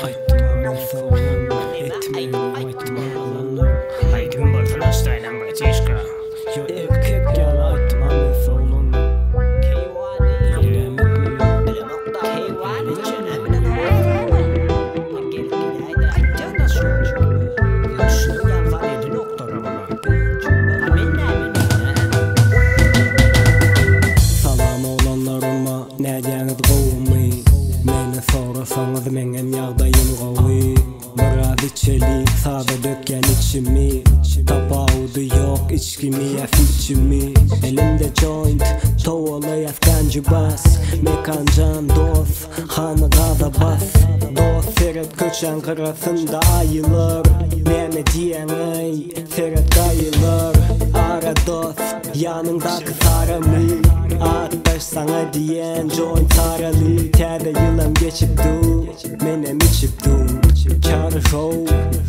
Aýtdym men soňunda etmeli aýtdym oglanlar. Aýdym bolsun aşdaýlan bratişka. Ýo erkek ýaly aýtdym men soňunda. Salam oglanlaryma nädýäňiz gowumy? Meni sorasaňyz meňem ýagdaýym gowy. Biraz içeli sada dökýän içimi. Tapawudy ýok içgimi ýa süýtçimi. Elimde joint towalaýas ganjy bas. Mekanjan dos hany gaza bas. Dos seret köçäň gyrasynda aýylar. Näme diýýäňaý seret gaýylar. Ara dos ýanyňdaky saramy. Atdaş saňa diýýän joint saraly. Täze ýylam geçip dur menem içip dur. Çary show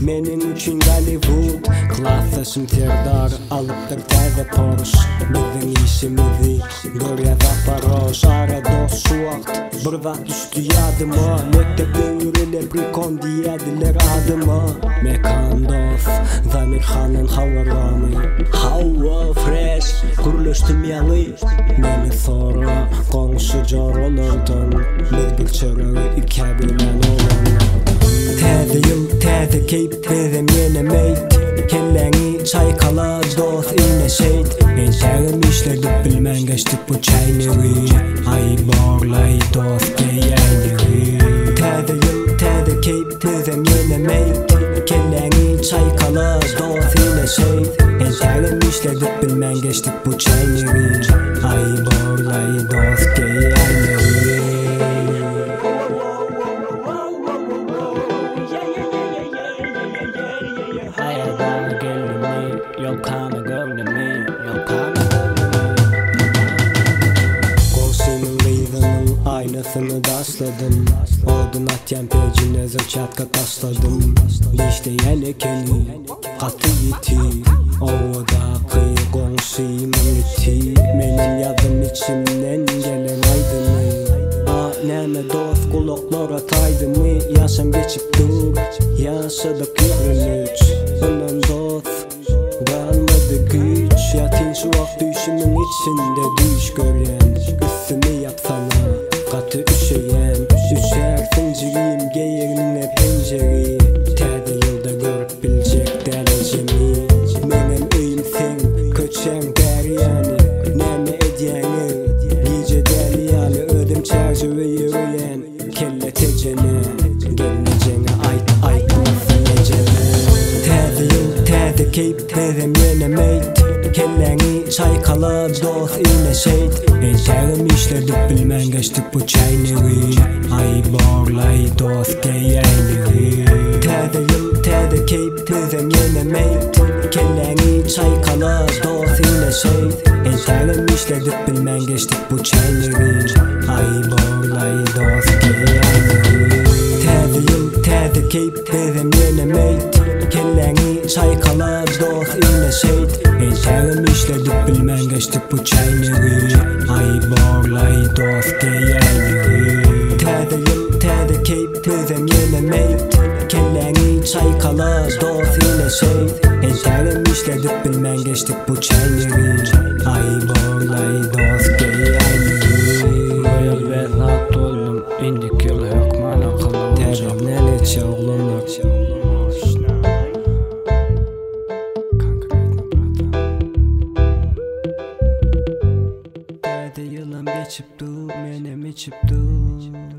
meniň üçin Gollywood. Klasdaşym Serdar alypdyr täze Porsche. Biziň işimizi görýär Zaparož. Ara dos şu wagt bir zat düşdi ýadyma. Mekdep döwri leprikon diýýärdiler adyma. Mekan dos Zamir handan habar barmy? Hawa fresh gürleşdim ýaňy. Meni sora goňşy joralardan. Biz bir çöregi ikä bölen oglanlardan. Täze ýyl täze keýp bizem ýene meýt. Kelläňi çaýkala dos ine şeýt. Entägem işledip bilmän geçdik bu çäýnegi. Aý borlaý dos geýäýnegi. Täze ýyl täze keýp bizem ýene meýt. Kelläňi çaýkala dos ine şeýt. Entägem işledip bilmän geçdik bu çäýnegi. Aý borlaý dos geýäýnegi. Haýadana geldimi, ýolkany gördümi, ýolkany gördümi. Goňşymyň gyzynyň aýnasyny daşladym. Odun atýan pejine zerçatka taşladym. Dişleýän ekeni gaty ýiti. Owadaky goňşymyň iti. Menem ýazdym içimden gelen aýdymy. A näme dost gulaklara taýdymy. Ýaşam geçip dur, ýaşadyk 23. Ondan dost galmady güýç. Ýatyn şu wagt düýşümiň içinde düýş görýän. Üstümi ýapsana gaty üşeýän. Üşärsiň jigim geýegniňe penjegi. Täze ýylda görüp biljek däl ejemi. Menem öýüm seň, köçäň bäri ýany. Näme edýäňiz gije däli ýaly. Özüm çärjewe ýöreýän kelle tejene. Gelnejeňe aýt aýtmasyn ejeme. Täze ýyl täze keýp bizem ýene meýt. Kelläňi çaýkala dos ine şeýt. Entägem işledip bilmän geçdik bu çäýnegi. Aý borlaý dos geýäýnegi. Täze ýyl täze keýp bizem ýene meýt. Kelläňi çaýkala dos ine şeýt. Entägem işledip bilmän geçdik bu çäýnegi. Aý borlaý dos geýäýnegi. Täze ýyl täze keýp bizem ýene meýt. Kelläňi çaýkala dos ine şeýt. Entägem işledip bilmän geçdik bu çäýnegi. Aý borlaý dos geýäýnegi. Täze ýyl täze keýp bizem ýene meýt. Kelläňi çaýkala dos ine şeýt. Entägem işledip bilmän geçdik bu çäýnegi. Aý borlaý dos geýäýnegi. Bu ýyl bezzat boldum, indiki ýyl hökman akylly Täze boljak. näleçe oglanlar. Konkretno bratan. Täze ýylam geçip dur, menem içip dur.